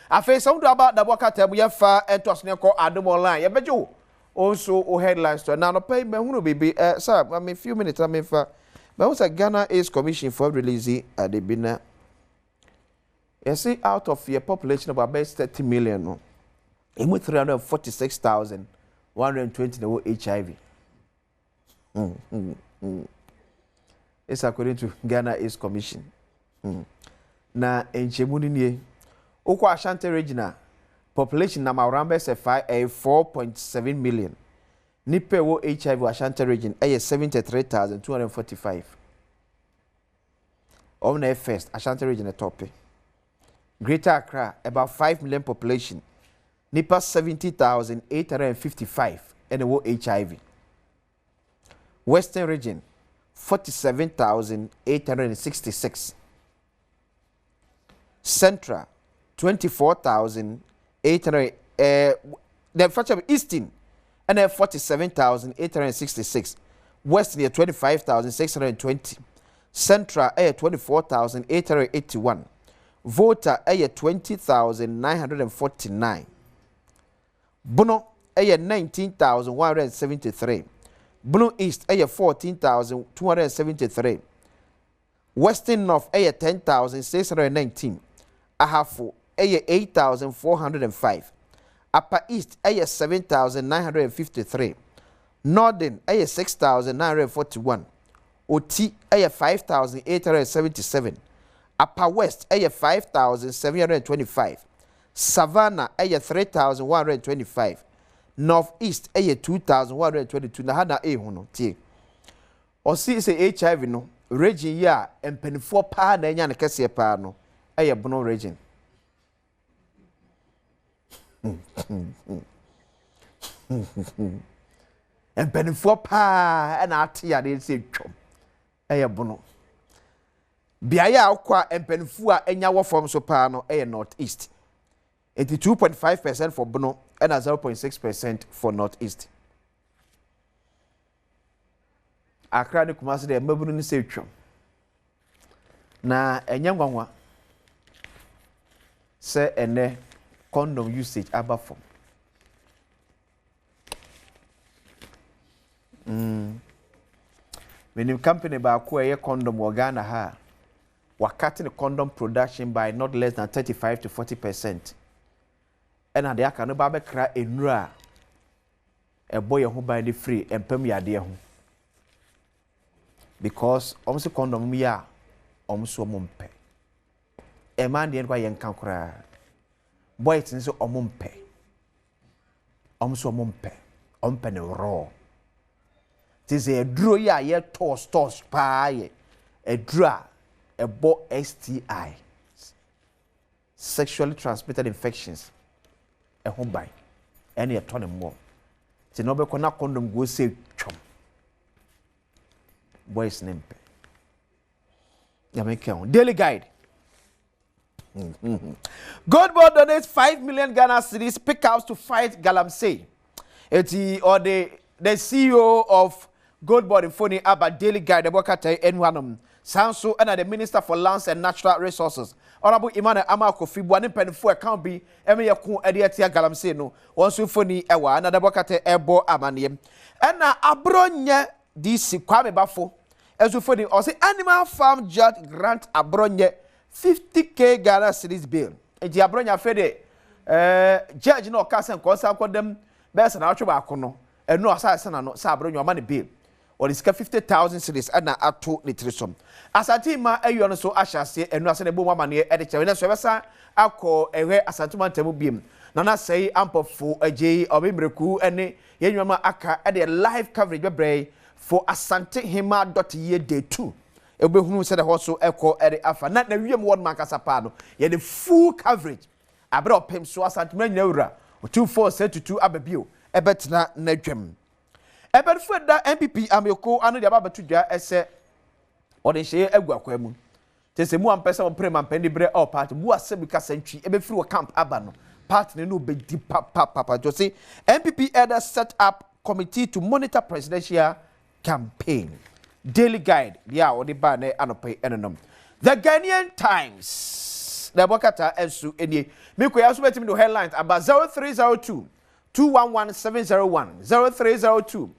Afei sɛ wodo aba dabɔ kata mu, yɛmfa ɛntoa so ne yɛnkɔ Adom Online. Yɛbɛgye wo wo nso wo headlines to. Na anɔpa yi mahunu biribi ɛ sɛ ma me few minutes na memfa mahu sɛ Ghana AIDS Commission foɔ release ade bi, na yɛse out of your population of about 30 million no, emu 346,120 na ɛwɔ HIV. It's according to Ghana AIDS Commission. Na nkyɛmu no nie: wokɔ Ashanti Region a, population nam around bɛsɛ 5 ɛyɛ 4.7 million. Nipa ɛwɔ HIV wɔ Ashanti Region ɛyɛ 73,245. Ɔmo na ɛyɛ first, Ashanti Region ɛtɔpe. Greater Accra, about 5 million population, nipa 70,855 ɛna ɛwɔ HIV. Western Region, 47,866. Central, 24,800, the fact Eastern ɛna 47,866, West yɛ 25,620, Central ɛyɛ 24,881, Volta ɛyɛ 20,949, Bono ɛyɛ 19,173, Bono East ɛyɛ 14,273, Western North ɛyɛ 10,619, Ahafo ɛyɛ 8405, Upper East ɛyɛ 7953, Northern ɛyɛ 6941, Oti ɛyɛ 5877, Upper West ɛyɛ 5725, Savannah ɛyɛ 3125, North East ɛyɛ 2122. Na ha na ehu no tie, ɔsi sɛ HIV no, region yi a mpanimfoɔ paa na ɛnya ne kɛseɛ paa no ɛyɛ Bono Region. Mpanimfoɔ paa ɛna ate yadeɛ sɛ twam ɛyɛ Bono. Beaeɛ a wokɔ a mpanimfoɔ a ɛnya wɔ fam so paa no ɛyɛ North East. Eti 2.5% for Bono ɛna 0.6% for North East. Accra ne Kumasi deɛ, mmabunu no sɛ twam, na ɛnyɛ nwanwa sɛ ɛnɛ condom usage aba fam. Menim company baako a ɛyɛ condom wɔ Ghana ha a wakate ne condom production by not less than 35 to 40%, ɛna deɛ aka no ba bɛkra nnura a ɛbɔ yɛn ho ban de firi mpam yadeɛ ho, because wɔn sɛ condom mu yɛ a wɔn nso wɔn mpɛ. Mmaa deɛ no kɔ yɛn nka koraa, boys nso wɔn mpɛ, wɔn nso wɔn mpɛ, wɔn mpɛ ne raw. Te sɛ aduro yi a yɛtɔɔ stores paa yɛ aduro a ɛbɔ STI, sexually transmitted infections, ɛho ban, ɛne ɛtɔ ne mmoɔ. Nti na ɔbɛkɔ na condom guo sɛ twam, boys ne mpɛ. Nyame ka ho. Daily Guide: GoldBoard donates 5 million Ghana cedis pickups to fight galamsey. Eti ɔde the CEO of GoldBoard mfoni aba Daily Guide ɛbɔ kata ɛnu hanom. Saa nso ɛna the Minister for Lands and Natural Resources, Honourable Emmanuel Armah Kofi Buah, ne mpanimfoɔ ɛka bi ɛmɛ yɛ ko ɛde ɛtia galamsey no, wɔn nso mfoni ɛwɔ ɛna ɛbɔ kata ɛbɔ amaneɛ. Ɛna Abronye DC Kwame Baffoe ɛnso mfoni, ɔsɛ animal farm judge grant Abronye 50K Ghana cedis bail. Nti Abronye afɛ de judge na ɔka sɛ nkɔnsa nkɔdɛm bɛyɛ sɛ n'atwe baako no ɛnu ɔsa ɛsɛ n'ano sɛ Abronye ɔma ne bail, ɔde sika 50,000 cedis ɛna ato ne tiri so. Asante ma ɛyɔ no so ahyɛ aseɛ ɛnu ase na ɛbɔ mu amaneɛ ɛde kyerɛ ɛnɛ so ɛbɛsa akɔ ɛhwɛ Asante ma ntamu biem. Nana Sɛyi Ampɔfo agye ɔbɛ mmireku ɛne yɛn nneɛma aka ɛde live coverage bɛbrɛ for Asante Hema dot yie day 2. Ebɛhunu sɛ ɛhɔ so ɛkɔ ɛde afa na wiem wɔn mu ankasa paa no, yɛde full coverage abere ɔpem so Asante ma nyina wura Otumfoɔ Sɛ Tutu aba bio ɛbɛtena n'adwam. Ɛbɛnfo ɛda NPP ameko ano de aba abɛto dwa ɛsɛ ɔde nhyɛn agu akwan mu te sɛ mu ampɛ sɛ wɔpere ma mpɛn de berɛ ɛwɔ party mu asɛm kasa ntwi ɛbɛfiri wɔ camp aba no party no no bɛdi papapapa. Nti ɔse NPP elder set up committee to monitor presidential campaign. Daily Guide deɛ a wɔde baa ne anɔpɛ yi ɛnonom. The Ghanaian Times Na ɛbɔ kata nso nie. Mikoya nso bɛtumi de headlines aba 0302 211 701, 0302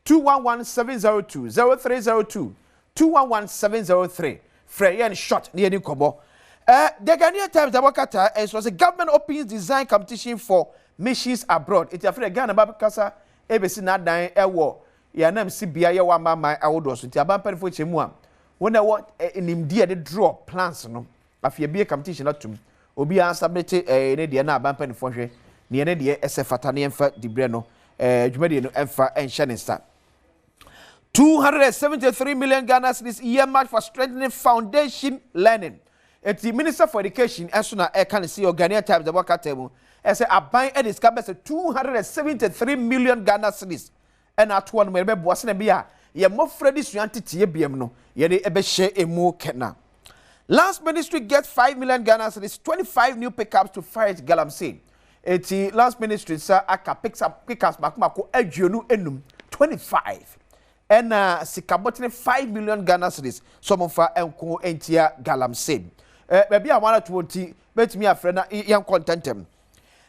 211 702, 0302 211 703. Frɛ yɛn short ne yɛni nkɔmmɔ. The Ghanaian Times ɛbɔ kata nso sɛ government opens design competition for missions abroad. Eti afei Ghana ba kasa ebesi n'adan ɛwɔ yɛnam si bea yɛwɔ amaaman ahodoɔ so. Nti aban mpanimfoɔ kyerɛ mu a wɔn a ɛwɔ nimdeɛ de draw plans no, afei ebie competition atum, obiara submit ne deɛ na aban mpanimfoɔ hwɛ neɛ ne deɛ ɛsɛ fata ne yɛmfa dibrɛ no dwumadie no ɛmfa ɛnhyɛ ne nsa. 273 million Ghana cedis earmarked for strengthening foundation learning. Eti Minister for Education ɛso na ɛka ne si Ghanaian Times ɛbɔ kata mu ɛsɛ aban ɛde sika bɛsɛ 273 million Ghana cedis ɛna atoɔ no mu ɛbɛboa sɛ bi a yɛ mmɔfra de sua nteteɛ biam no yɛde ɛbɛhyɛ emu kɛna. Lands Ministry gets 5 million Ghana cedis, 25 new pickups to fight galamsey. Eti Lands Ministry nsa aka pickups mako mako 25, 25, ɛna sikabɔtene 5 million Ghana cedis so ɔmfa nko ntia galamsey. Baabi a wɔn ato wɔn ti bɛtumi afrɛ na yɛn kɔ ntɛntɛm.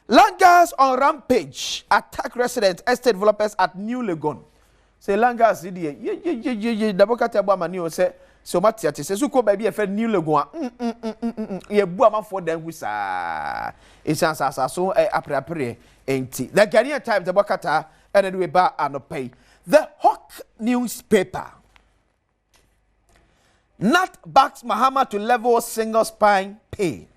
Landguards on rampage attack residents, estate developers at New Legon. Sɛ landguards yi deɛ yeyeyeye dabo kata bɔ amani o sɛ ɔmo ate ate sɛ so kɔ baabi a yɛfrɛ New Legon a yɛbu amanfoɔ dan gu saa esan asase so apereapereɛ. Nti The Ghanaian Times dabo kata ɛna de wei ba anɔpa yi. The Hawk newspaper: GNAT backs Mahama to level single spine pay.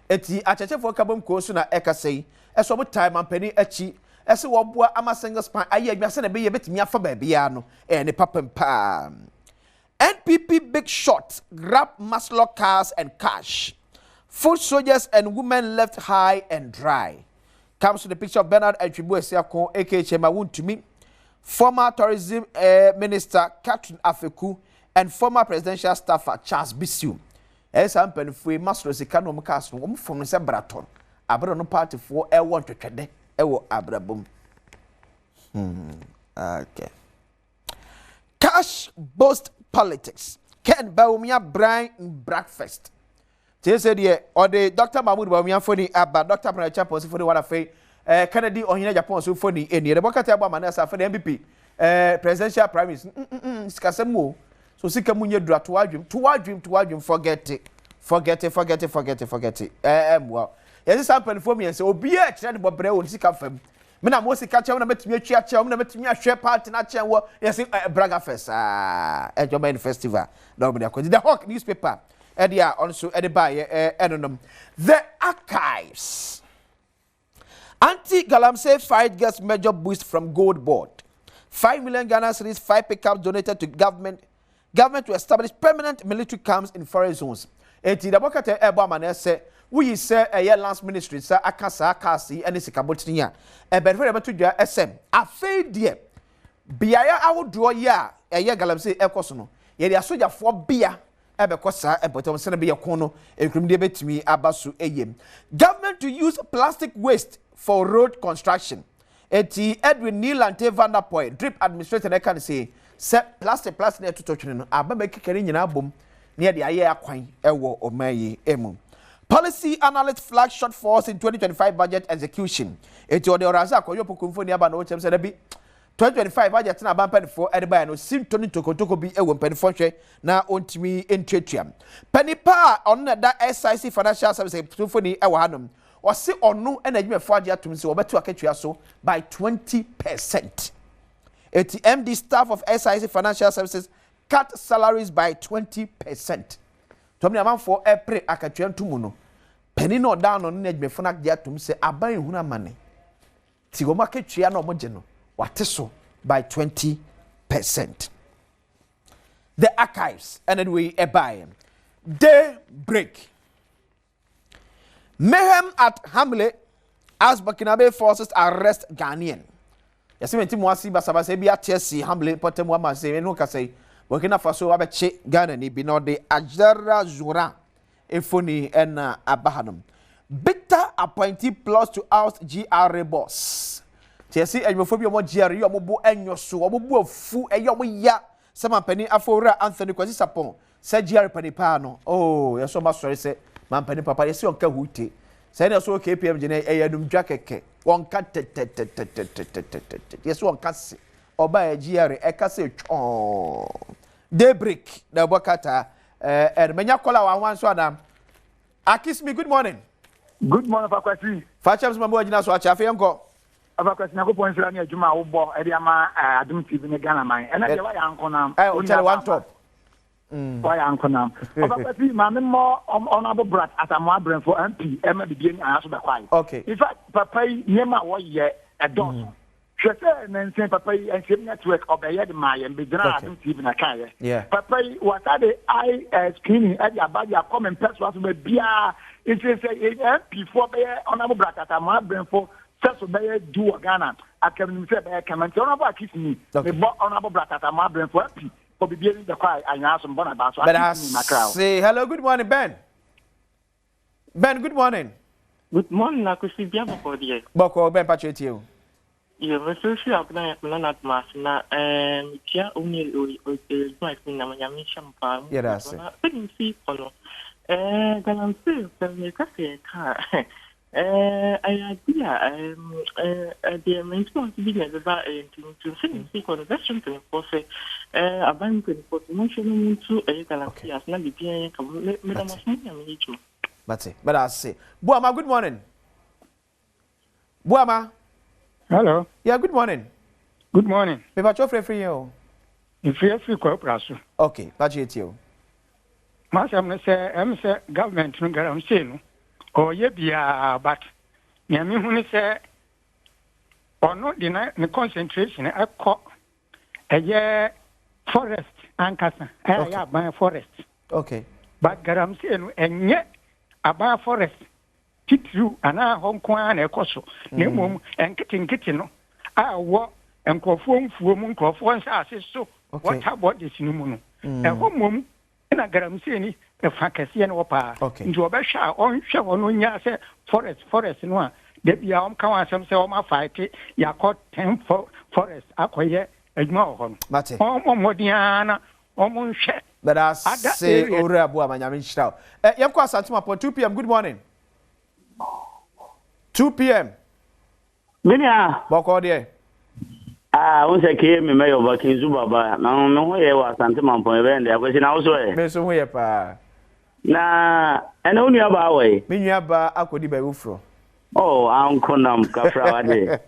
Eti akyerɛkyerɛfoɔ kabom kuo so na ɛkasa yi ɛsɛ ɔmo tae mampanin akyi ɛsɛ wɔboa ama single spine ayɛ adwuma sɛ na ɛbɛyɛ bɛtumi afa baabiara no ɛyɛ ne papa paa. NPP big shot grab MASLOC cars and cash. Foot soldiers and women left high and dry. Comes to the picture of Bernard Antwi Boasiako, aka Chairman Wontumi, former tourism minister Catherine Afeku, and former presidential staffer Charles Bissue. Ɛyɛ saa mpanimfoɔ yi MASLOC sika na wɔn kaa so no wɔn fam no sɛ bratɔ abere no partyfoɔ ɛwɔ ntwetwɛdɛ ɛwɔ abrabɔ mu. Okay. Cash boost politics. Ken Bawumia Brian breakfast. Tie sɛ deɛ ɔde Dr. Mahmoud Bawumia foni aba, Dr. Bryan Acheampong foni wɔn afei Kennedy Ohene Agyapong so foni eni. Yɛde bɔkata ɛbɔ amane asa afei de NPP presidential primaries sikasɛm o so sika mu nye dura to adwim to adwim to adwim. Forget it, forget it, forget it, forget it, forget it. Ɛɛ ɛmoa yɛsɛ saa mpanimfoɔ mmiɛnsa obiara kyerɛ ne bɔbrɛ wɔ ne sika fam me na mo sika kyɛw na mɛtumi atwi akyɛw na mɛtumi ahwɛ party na akyɛn wɔ yɛsɛ braga fest aa ɛjɔ bɛyɛ no festival na wɔn de akɔ. The Hawk newspaper ɛde a ɔno nso ɛde baayɛ ɛnonom. The Archives: anti galamsey fight gets major boost from Gold Board. 5 million Ghana cedis, five pickups donated to government. Government to establish permanent military camps in forest zones. Eti dabɔkata ɛbɔ ama na ɛsɛ woyi sɛ ɛyɛ Lands Ministry sɛ aka saa cars yi ɛne sikabɔtini a ɛbɛnfɛ yɛbɛto dwa ɛsɛ afei deɛ beaeɛ ahodoɔ yi a ɛyɛ galamsey ɛkɔ so no yɛde asogyafoɔ bea ɛbɛkɔ saa ɛbɛtɔm sɛnɛ bɛyɛ ko no nkurumdeɛ bɛtumi aba so. Ɛyɛ government to use plastic waste for road construction. Eti Edwin Nii Lante Vanderpuye, DRIP administrator, na ɛka ne sɛ plastic na ɛtotɔ twene no aba bɛkeka ne nyinaa bom na yɛde ayɛ akwan ɛwɔ ɔman yi mu. Policy analyst flag shortfalls in 2025 budget execution. Eti ɔde ɔransa akɔyɔ pokomfo ni aba na ɔkyɛm sɛ dɛbi 2025 budget na aba mpanimfoɔ ɛde baeɛ no si nto ne ntokotoko bi ɛwɔ mpanimfoɔ hwɛ na ɔntumi ntuatua. Panipa a ɔno na da SIC Financial Services mfoni ɛwɔ hanom, ɔsi ɔno ɛna adwumayɛfoɔ agye atum sɛ wɔbɛto akatua so by 20%. Eti MD staff of SIC Financial Services cut salaries by 20%. Tɔm ne amanfoɔ ɛpere akatua ntomu no, panin na ɔda ano no ne adwumayɛfoɔ no agye atum sɛ aban ehunu amane ti wɔn akatua na wɔn gye no wate so by 20%. The Archives ɛna de wei ɛbaeɛ. Day Break: mayhem at Hamle as Burkinabe forces arrest Ghanaian. Yɛsɛ mɛ nti mu ase basabasa bi ate asi Hamle pɔtɛmu ama sɛ ɛnu kasa yi Burkina Faso abɛkye Ghana ni bi na ɔde Ajara Zora efoni ɛna aba hanom. Bitter appointee plots to oust GRA boss. Kyerɛ sɛ adwumafoɔ bi a wɔn GRA yi a wɔn bo ɛnyɔ so wɔn bo afu ɛyɛ wɔn ya sɛ mampanin afɔwura Anthony Kwasi Sarpong sɛ GRA panin paa no ooo yɛsɛ wɔn asɔre sɛ Mampanin papa yɛsi ɔnka hute. Sɛ ɛna so KPMG no ɛyɛ anumdwa kɛkɛ. Ɔnka tɛtɛtɛtɛtɛtɛtɛtɛ. Yɛsi ɔnka se. Ɔba yɛ GRA ɛka sɛ twɔn. Daybreak na ɛbɔ kata. Ɛɛ ɛna manya kɔla wɔ ahoa nso anaa. Akismi good morning. Good morning Fakwasi. Fakyɛm so ma mo agyina so akyɛ afei yɛnkɔ. Fakwasi Nyankopɔn nhyira ne adwuma a wobɔ ɛde ama Adom TV ne Ghana man. Ɛnɛ deɛ wayɛ ankonam. Ɛ ɔkyɛlɛ one top. Wayɛ ankonam. Ɔfakwasi maame mmɔ Honourable Brat Asamoah Brɛmfo MP ɛma bibie ne aha so bɛkwae. Okay. In fact papa yi nneɛma a wɔyɛ ɛdɔɔso. Hwɛ sɛ nansa yi papa yi NCM network ɔbɛyɛ de maa yɛn bɛgyinaa Adom TV na kaeɛ. Papa yi wasa de eye eh, screening ɛde aba de akɔ me mpɛsoa so baabiara. Nti sɛ MP foɔ bɛyɛ Honourable Bratata mo abenfo sɛ so bɛyɛ du wɔ Ghana aka menim sɛ ɛbɛyɛ kama. Nti Honourable Akisimi mebɔ Honourable Bratata mo abenfo MP for biribi ani bɛkɔ anwaa so mebɔ n'abaa so Akisimi makra o. Say hello good morning Ben. Ben good morning. Good morning Akwesi bia bɔkɔɔ deɛ. Bɔkɔɔ Ben pakyɛ etie o. Yo me so firi abena yɛ mena na doma ase na eh me tua o ne o o adwuma ɛfiri nyame nyame nhyɛ mo paa mo Yɛda ase. Na sɛdeɛ msi kɔ no eh galamsey sɛ meka sɛ yɛka a eh ɛyɛ ade a eh eh deɛ mente ase bi na ɛbɛba eh nti nti sɛdeɛ msi kɔ no bɛsrɛ mpanimfoɔ sɛ eh aban mpanimfoɔ sɛ monhwɛ na montu ɛyɛ galamsey ase na biribiara nyɛ kama me meda mo ase mo nyame nyɛ adwuma. Mate. Meda ase. Buama, good morning. Buama. Hello. Yeah, good morning. Good morning. Me pacho free free o. Me free free kwa praso. Okay, pacho etie o. Masɛm no sɛ ɛm sɛ government no galamsey no ɔyɛ biara but nea mehu ne sɛ ɔno de na ne concentration ɛkɔ ɛyɛ forest ankasa ɛyɛ aban forest. Okay. But galamsey no ɛnyɛ aban forest titiriw anaa hɔ nko ara na ɛkɔ so na mm. mmom nketenkete no a wɔ nkurɔfoɔ mfuo mu nkurɔfoɔ nsaase so water bodies no mu no mm. ɛhɔ mmom na galamsey ni ɛfa kɛseɛ no wɔ paa nti ɔbɛhwɛ a ɔnhwɛ hɔ no nyaa sɛ forest forest no a da bia ɔmka wɔn asɛm sɛ ɔma fight yɛakɔ ten forest akɔyɛ adwuma wɔ hɔ no ɔmmɔ mmɔden ara na Wɔn nhwɛ Meda other ase areas. Owura Boama Nyame nhyira wo. Eh, yɛnkɔ Asante Mapɔn 2 pm good morning. 2 pm. Me nua. Bɔkɔɔ deɛ. Ah, wo sɛ kee me mɛyɛ ɔba kinzu baba na me ho yɛ wɔ Asante Mampɔn yɛbɛyɛ ndɛ akwasi na wo so ɛ. Me nso ho yɛ paa. Na ɛnɛ wo nua baa wɔ yi. Me nua baa akɔdi baabi foforɔ. Oh, ankonam kafra wade.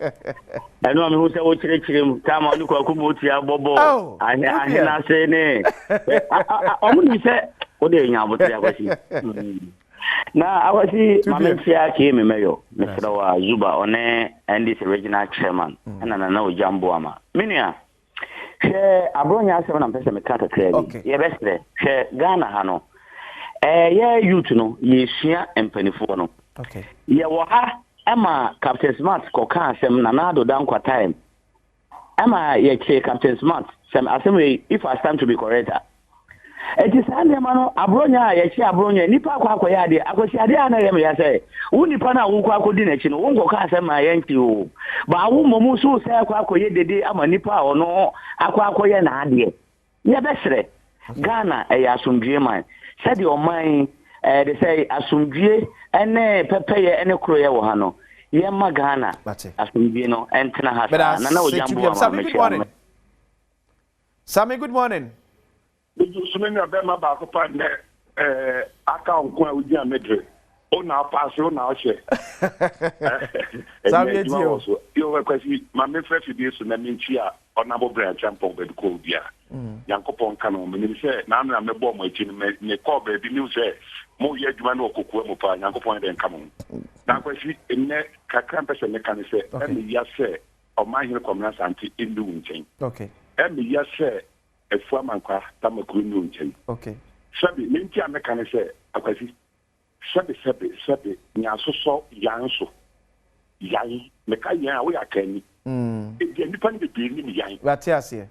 Ɛno a mehu sɛ wokyerɛkyerɛ mu taama ɔne kwaku mu tia bɔbɔ oh, ahene ase ne ɔmo nim sɛ wode nya abotere akwasi. Mm. Na akwasi ma menkyea kee me mɛyɔ mesrɛ wo a Zuba ɔne NDC regional chairman mm. ɛna nana ogya mboama. Me nua Hwɛ aborɔnyɛ asɛm na mpɛ sɛ meka kakraa bi. Okay. Yɛbɛsrɛ, hwɛ Ghana ha no, ɛyɛ youth no, yɛsua mpanifoɔ no. Okay. Yɛwɔ ha ɛma Captain Smart kɔka asɛm Nana Addo Dankwa time. Ɛma yɛkyee Captain Smart sɛm asɛm wei if I stand to be correct a. Enti saa nneɛma no, aborɔnya a yɛkye aborɔnya, nnipa akɔ akɔyɛ adeɛ, akwasi adeɛ a na ɛyɛ me ya sɛ, wo nipa no a wokɔ akɔdi n'akyi no, wonkɔka asɛm ma yɛnkye o. Baa wo mmom nso sɛ akɔ akɔyɛ dede ama nipa a ɔno akɔ akɔyɛ n'adeɛ. Yɛbɛsrɛ, Ghana ɛyɛ asomdwie man. Sɛdeɛ ɔman yi ɛde sɛ asomdwie ne pɛpɛyɛ ne koroyɛ wɔ ha no, yɛmma Ghana asomdwie no ntena ha saa. Nana Ogyamboa ma mekyia mo. Sammy good morning. Megye so me nua bɛrima baako pa nnɛ eh, aka wo nko a wogyina me dere wo na apaase wo na ɔhyɛ Sammy ɛnɛ adwuma etie o. wɔ so yo Kwasi ma memfrɛ fidie so na menkyia Ɔnabo Brian Acheampong baabi kɔ obia Nyankopɔn nka no ho menim sɛ naano a mɛbɔɔ mo akyi no me mekɔɔ baabi mehu sɛ moyɛ adwuma no wɔ kokoa mu paa Nyankopɔn yɛ dɛn nka mo ho na Kwasi nnɛ kakra mpɛ sɛ meka ne sɛ Okay. ɛmeya sɛ Ɔmanhene Kwamina Asante nni wo nkyɛn. Okay. Ɛmeya sɛ Afua Amankwa Tamakuru nni wo nkyɛn. Okay. Sɛbe, nea nti a meka ne sɛ, Akwasi, sɛbe, sɛbe, sɛbe, nea asosɔ yan so, yan, meka yan a, woyɛ akanni. Ebia nnipa no bebree nnim yan. Wate aseɛ.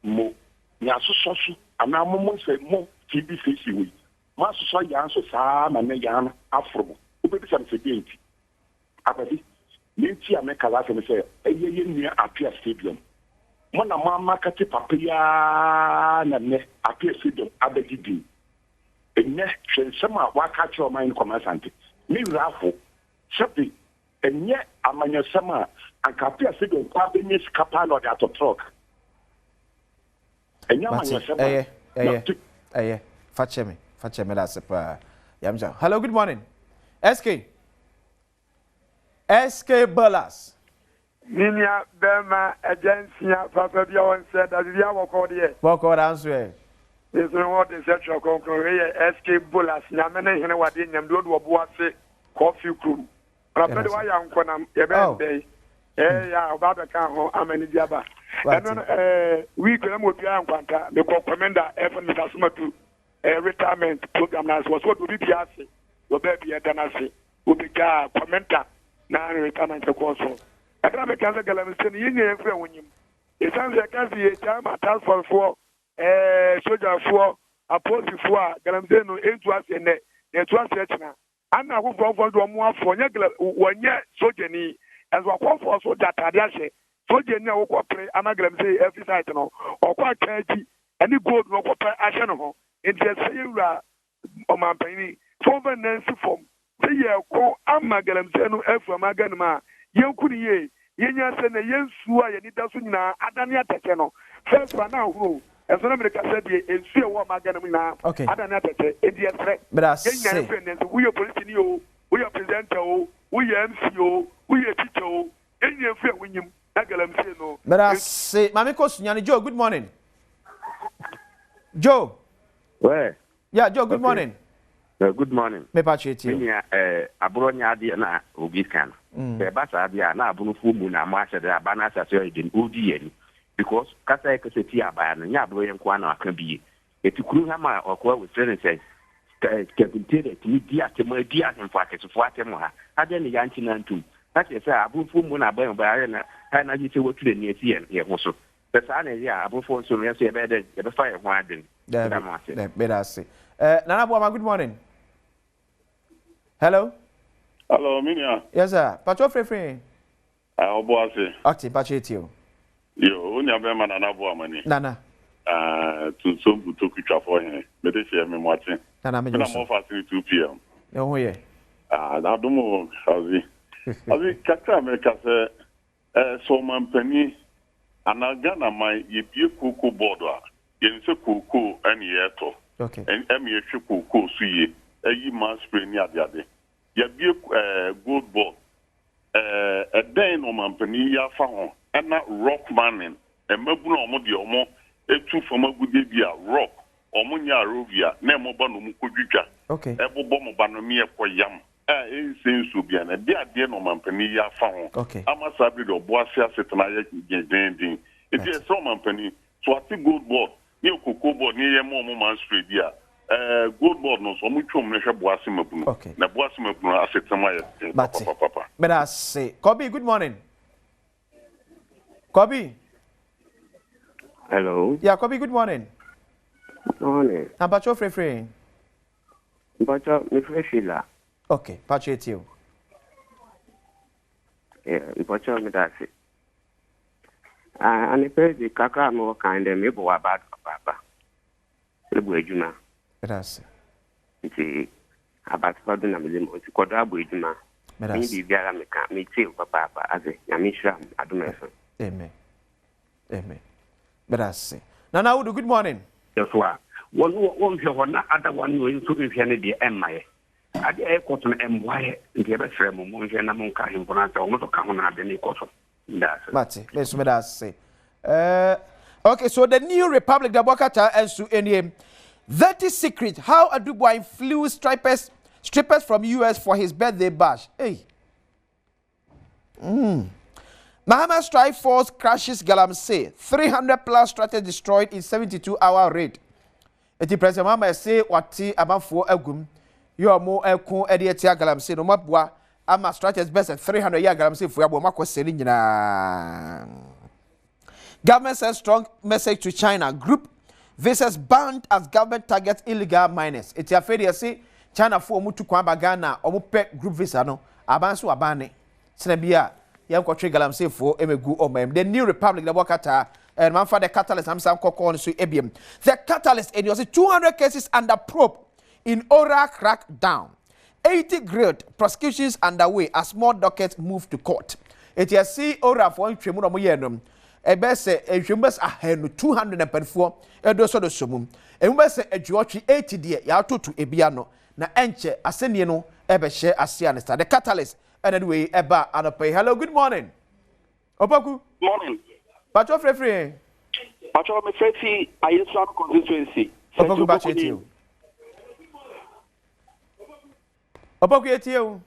Mo, nea asosɔ so, anaa mo, mo nsɛ, mo TV station wei, moasosɔ yan so saa ara ma nnɛ yan no aforo mo. Wobɛbisa me sɛ, deɛn nti? Akwasi, nea nti a meka saa asɛm ne sɛ, ɛyɛ yɛn nua Appiah Stadium. Mo na moamakɛte papa yi ara na nnɛ Appiah Stadium abɛgye din. Nnɛ, hwɛ nsɛm a waka akyerɛ ɔman no Kwame Asante. Me werɛ aho. Sɛbe ɛnyɛ amanyɔsɛm a, anka Appiah Stadium koraa bɛnya sika paa na ɔde atɔ trɔk. Ɛnyɛ amanyɔsɛm a. Ɛyɛ, ɛyɛ, ɛyɛ. Fa kyɛ me, fa kyɛ me da ase paa. Yamsa. Hello, good morning. SK. SK Bolas. Me nua bɛɛma agya nsia papa bi a ɔnsɛ da biribiara bɔkɔɔ deɛ. Bɔkɔɔ da nso ɛ. Me nso me ho ɔden sɛ twerɛ kronkron wei yɛ SK Bolas nyame ne hene wadeɛ nyam deɛ ɔde ɔbo ase kɔfe kurom anɔpɛ de wayɛ ankɔnam yɛbɛn dɛn ɛɛ yɛ a ɔba abɛka ho ama anigye aba ɛno no ɛɛ week na ma obiara nkwanta mekɔ kɔmenda ɛfɛ no Mr. Somadu ɛɛ retirement program na ase wɔ so ɔde obi bia ase wɔ baabi ɛda no ase Wobegyaa kɔmɛnta na retirement kɔɔ so. Ɛberɛ a meka sɛ galamsey no yɛn nyinaa yɛmfiri ahonim. Ɛsiane sɛ yɛka sɛ yɛgyaa ma task force foɔ, ɛɛ sogyafoɔ, apolisifoɔ a galamsey no ɛntu aseɛ nnɛ na ɛtu aseɛ kyena. Ana afoforɔfoɔ de wɔn afoɔ nyɛ gala wɔnyɛ sogyani ɛnso akɔfoɔ so de ataadeɛ ahyɛ sogyani a wɔkɔ pere ama galamsey afi site no ɔkɔ atwa akyi ɛne gold no ɔkɔ pɛ ahyɛ ne ho nti ɛsɛ yɛwura Ɔmanpanyin sɛ wɔmfa ne nan nsi fam sɛ yɛreko ama galamsey no afi ɔman Ghana mu a, yɛnko no yie, yɛnya sɛnea yɛn nsuo a yɛn ani da so nyinaa adane atɛkyɛ no. First koraa na ahono o, ɛnso na merekasa deɛ nsuo a ɛwɔ ɔman Ghana mu nyinaa adane atɛkyɛ. Enti yɛsrɛ, yɛn nyinaa yɛmfa yɛn nan nsi, woyɛ polisini o, woyɛ presenter o, woyɛ MC o, woyɛ teacher o, yɛn nyinaa mfiri ahonim na galamsey no Meda ase. Maame kɔ Sunyani. Joe, good morning. Joe. Where? Yeah, Joe, good okay. morning. Good morning. Me pa kyerɛ tie. Me nua eh, aborɔ nyɛ adeɛ na obi ka no. Sɛ ɛba saa deɛ a na abonofoɔ mu na mo ahyɛ dɛ aba no asase ɔyɛ den ɔredi yɛn ani because kasa yɛ kasa ti abaa no nyɛ aborɔ yɛ nko ara na waka bie. Ɛti kuro ha ma ɔkoa wɔfrɛ no sɛ Kevin Taylor tumi di atɛm adi ahemfo akɛsefoɔ atɛm wɔ ha. Adɛn ne yɛankye no antom? Na kyerɛ sɛ abonofoɔ mu na aba yɛn ayɛ na ayɛ na agye sɛ watu n'ani asi yɛn yɛn ho so. Sɛ saa na ɛyɛ a, abofoɔ nso no, yɛn nso yɛbɛyɛ dɛn? Yɛbɛfa yɛn ho adwene. Meda mo ase. Dabi, meda ase. Eh, Nana Boama, good morning. Hello. Hello, me nua. Yes, sir. Pacho frefre. Ah, ɔbo ase. Ɔte, pacho etie o. Yo, wo nua bɛrima Nana Boama ni. Nana. Ah, tunsom butoku twafo hene. Mede hyɛ me moakye. Nana me Na mo fa ase 2 pm. Ne ho yɛ. Ah, adom o, azi. Azi kakra me ka sɛ Sɛ ɔmanpanin anaa Ghana man yɛbue kookoo board a, yɛnim sɛ kookoo ne yɛtɔ. Ɛma yɛhwɛ kookoo so yie, ɛyi man spray ne adeade. Yɛabue gold board. Ɛdɛn na ɔmanpanin yɛ afa ho? Ɛna rock mining, mmabunu a wɔn deɛ wɔtu fam agudeɛ bi a rock, wɔnyɛ arovia na ɛmɔba na wɔkɔdwidwa, ɛbobɔ mo ba no ne ɛkɔyam. a ɛnsɛ nsuo biara no, ɛdeɛ adeɛ na ɔmampanin yi afa ho ama saa bere deɛ ɔbo ase asetena ayɛ dendeenden. Enti yɛsrɛ ɔmampanin, sɛ wate gold board ne cocoa board ne yɛma wɔn man spray bi a, ɛɛ gold board no nso wɔntwa wɔn nhwɛ boase mmabunu. Na boase mmabunu asetena mu ayɛ den papapapa. Meda ase. Kobi, good morning. Kobi. Hello. Yeah, Kobi, good morning. Morning. Ampacho frefre. Mpacho mefrɛ Sheila. Ok, mpacho etie o. Yeah, mpacho meda ase. Ah, anepɛ dze kakra a mewɔ kan dɛ mebɔ w'aba do papaapa. Ebɔ edwuma. Meda ase. Nti abatepa do na medze ma wo nti kɔ do abɔ edwuma. Meda ase. Menye biribiara meka, metsie wo papaapa adze. Nyame nhyira mo, Adom FM. Amen. Amen. Meda ase. Nana Awudu, good morning. So a, wɔn wɔnhwɛ hɔ na ada wɔn no nso nhwɛ no deɛ ɛmma yɛ. Adeɛ a ɛkɔ so no ɛmmoa yɛ nti yɛbɛsrɛ mo monhwɛ na monka ahemfo no asɛ wɔn nso ka ho na ade no rekɔ so. Meda ase. Mate, me nso meda ase. Uh, okay, so the New Republic, the Bokata and Su Enie. 30 Secret, how Adubwa influenced strippers, strippers from US for his birthday bash. Hey. Mm. Mahama strike force crashes Galamsey. 300 plus structures destroyed in 72 hour raid. Eti President Mahama ɛse wate amanfoɔ agum yɛ ɔmo ɛko ɛde atia Galamsey no ɔmo aboa ama structures bɛsɛ 300 yɛ Galamsey foɔ aboa ɔmo akɔ sɛ ne nyinaa. Government sends strong message to China. Group visas banned as government targets illegal miners. Eti afei deɛ ɛse China foɔ ɔmo tu kwan ba Ghana a ɔmo pɛ group visa no aban so aban ne sena bi a yɛnkɔtwe galamsey foɔ ɛmɛgu ɔman mu. The New Republic na ɛbɔ kataa ɛn manfa the Catalyst na mesa nkɔkɔɔ no so ebiem. The Catalyst ɛni ɔse 200 cases under probe. in ORAL crackdown. 80 grilled, prosecutions underway as more dockets move to court. Eti ɛsi ORALfoɔ nhwɛmu na wɔyɛɛ no, ɛbɛyɛ sɛ nhwɛmu bɛsɛ ahanu, 200 na mpanimfoɔ ɛdosɔdosɔ mu. Emu bɛyɛ sɛ aduɔtwe, 80 deɛ yɛatoto ebi ano, na ɛnkyɛ asɛnnie no ɛbɛhyɛ aseɛ ansa. The Catalyst ɛna de wei ɛba anɔpa yi. Hello, good morning. Opoku. Morning. Pacho frɛ firi he? Pacho me frɛ fi Ayesuano constituency. Opoku Pacho etie o. Opoku etie o.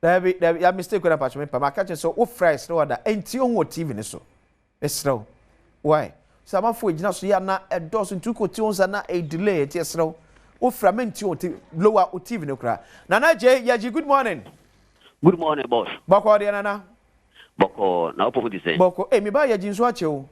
Dabi dabi ya mistake na Pacho me pa ma ka kyerɛ sɛ wo frɛ srɛ wada enti ohun wɔ TV ne so. Mesrɛ wo. Why? Sɛ amanfoɔ gyina so yɛ a na ɛdɔɔso nti wokɔ tie wɔn saa na ɛyɛ delay nti yɛsrɛ wo wofrɛ a mentie wɔn ti lower wo TV no koraa. Nana Adjei Yagyi good morning. Good morning boss. Bɔkɔɔ deɛ Nana. Bɔkɔɔ na wopɔ mu te sɛn? Bɔkɔɔ ei me ba Yagyi nso akyɛ o.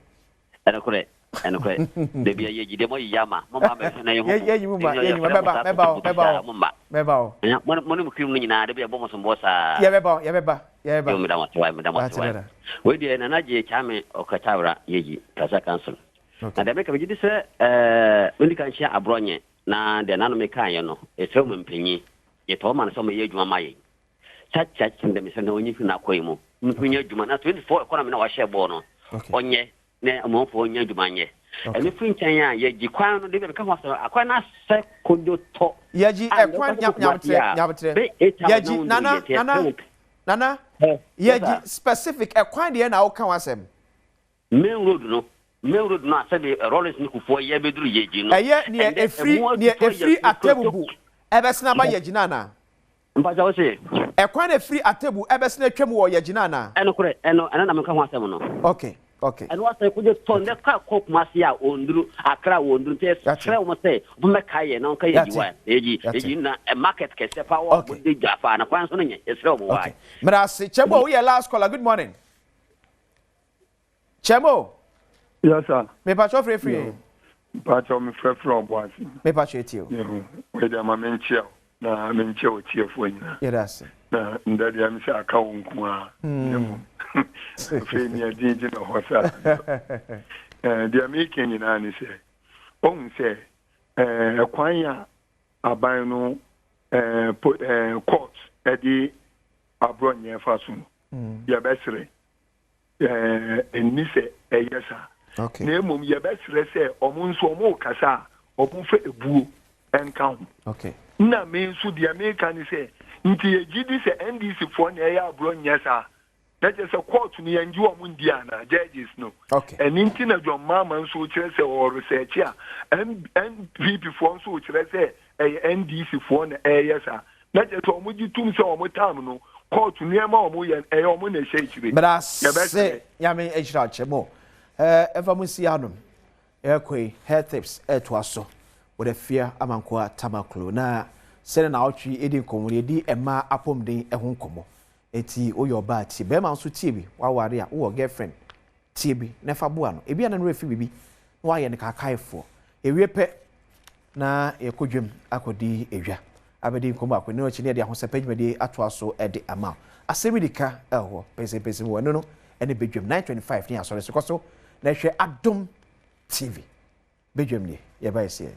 Ɛnokorɛ ɛnokorɛ dabi a Yagyi deɛ moayiyi ama mo mma mɛhwɛ na yɛhu mo. Yɛnyi mo ma yɛnyi mo mɛba mɛba o mɛba o mɛba o. Mo ne mo cream no nyinaa dabi a yɛbɔ mo somboɔ saa. Yɛbɛba o yɛbɛba. Yɛba. Yo, meda mo ase wae, meda mo ase wae. Wei deɛ Nana Gyee Kyame Ɔkatawra Yeji, Kasa Council. Na deɛ meka megye di sɛ ɛɛ mendi kan hyia Aborɔnyɛ na deɛ nano mekaeɛ no, ɛsrɛ mo mpanyin, yɛtɔ ma no sɛ ɔmɛyɛ adwuma ma yɛn. Kyakya kyim dɛ mesrɛ na ɔnyi fi n'akwan mu, ntumi nyɛ adwuma na 24 economy na wahyɛ bɔɔ no, ɔnyɛ na ɔmanfoɔ nyɛ adwuma nyɛ. Ɛno firi nkyɛn a yɛgye kwan no, deɛ meka ho asɛm, akwan no asɛ kodwo tɔ. Yɛgye ɛkwan nyabotrɛ nyabotrɛ. Yɛgye nana nana nana yɛgye specific ɛkwan deɛ na woka ho asɛm. Main road no main road no a sɛdeɛ Rawlings ne Kufuor yɛ bɛduru yɛgye no. Ɛyɛ neɛ ɛfiri neɛ ɛfiri Atebubu ɛbɛsene aba yɛgye no anaa? Mpakyɛ wo se? Ɛkwan a ɛfiri Atebu ɛbɛsene atwam wɔ Yɛgyina anaa? Ɛnokorɛ, ɛno, ɛno na meka ho asɛm no. Ok, ok. Ɛno asɛm kogye tɔ nnɛ kaa kɔ Kumasi a ɔnduru, Accra a ɔnduru, nti yɛsrɛ wɔn sɛ wɔn mmɛkae yɛn na wɔnka Yɛgyi wa, Yɛgyi, Yɛgyi na market kɛseɛ paa wɔ hɔ a wɔde dwa paa na kwan nso no nyɛ, yɛsrɛ wɔn wae. Medase. Kyɛbo, woyɛ last caller, good morning. Kyɛmo. Yes sir. Mepakyɛw frɛ firi he? Mpakyɛw me frɛ frɛ Ɔboase. Mepakyɛw etie o. Yehu. Wei deɛ ma menkyea wo na menkyea otiefoɔ nyinaa. Yɛda ase. Na ndɛ deɛ me sɛ aka wo nko ara. Na mmom afei nea din gyina hɔ saa no. Eh, deɛ meka nyinaa ne sɛ, wohu sɛ eh, ɛkwan a aban no eh, po, eh, court de aborɔ nyɛ fa so no, yɛbɛsrɛ Ɛnni sɛ ɛyɛ saa. Na mmom yɛbɛsrɛ sɛ wɔn nso wɔrekasa a, wɔmfa ebuo nka ho. Nna me nso deɛ meka ne sɛ, nti yɛgye di sɛ NDC foɔ na ɛyɛ aborɔ nyɛ saa? Na kyerɛ sɛ court no yɛngye wɔn ndi anaa, judges no? Ɛno nti na John Mahama nso rekyerɛ sɛ ɔresɛɛkye a, NPP foɔ nso rekyerɛ sɛ ɛyɛ NDC foɔ na ɛreyɛ saa. Na kyerɛ sɛ wɔn gye tum sɛ wɔn tam no court nneɛma a wɔn yɛ no ɛyɛ wɔn na ɛhyɛ akyire. Medase Nyame nhyira wo kyɛ mo eh ɛmfa mo nsi anom yɛkɔ yi hair tips ɛtoa so with Afia Amankoa Tamaklo na sɛdeɛ naawɔtwe yi ɛdi nkɔmmɔ no yɛdi mmaa apɔmuden ho nkɔmmɔ enti woyɛ ɔbaa tie bɛrima nso tie bi waware a wowɔ girlfriend tie bi na fa boa no ebia na ne werɛ fi biribi na wayɛ no kaakaefoɔ yɛwie pɛ na yɛkɔ dwam akɔdi dwa abɛdi nkɔmmɔ baako. Ɛno akyi no yɛde ahosɛpɛ dwumadie atoa so de ama wo. Asɛm yi di ka wɔ hɔ pɛnsɛmpɛnsɛm wɔ ɛno no ne badwam 9:25 ne asɔre so. Kɔ so na hwɛ Adom TV. Badwam nie, yɛba ɛseɛ.